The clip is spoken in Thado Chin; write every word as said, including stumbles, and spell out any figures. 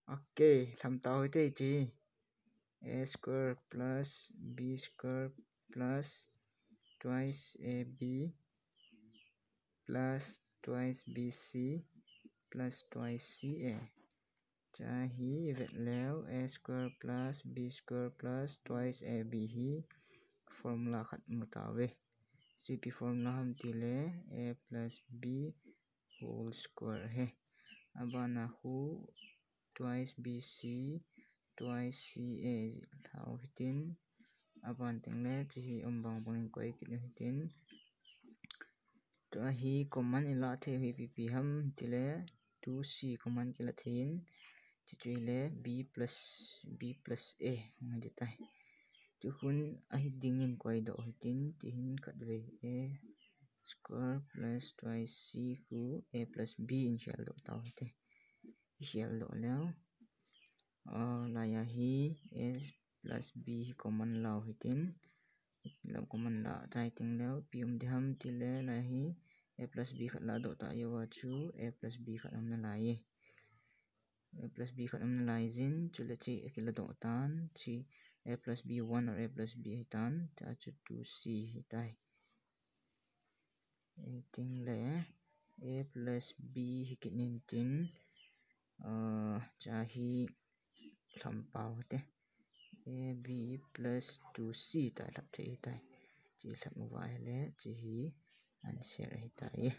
Okay, lham tau hite hiche. A square plus b square plus twice ab plus twice bc plus twice ca. Cha hi vet leu a square plus b square plus twice ab hi formula khat mu tauve. Chu ipi formula ham tile a plus b whole square ahi. Abana khu twice bc twice ca lhau hitin, aban tengle chu hi um bang bangin koi kit u hitin. Tua hi common ilah thei u hi ipi ipi ham tile two c common kilah thei in, chuchu hile b plus b plus a hung hi tai. Tukhun ahi dingin koi doh hitin, tihin khatvei a square plus twice c khu a plus b in khel doh tau hite. I khel doh leu, uh, laiya hi a plus b hi common lau hitin, lam common la chai tengleu ipi um ding ham tile, lai hi a plus b khat la doh ta uva chu a plus b khat um nalai e. A plus b khat um nalai jin, chule chu akiladoh tan, chu a plus b one or a plus b hitan, ta chu two c hitai. Tengle a plus b hi kit intin, uh, cha hi lham pau hite. Ab plus two c ta lhap thei hitai. Chu lhap uva ahile chu hi answer ahitai.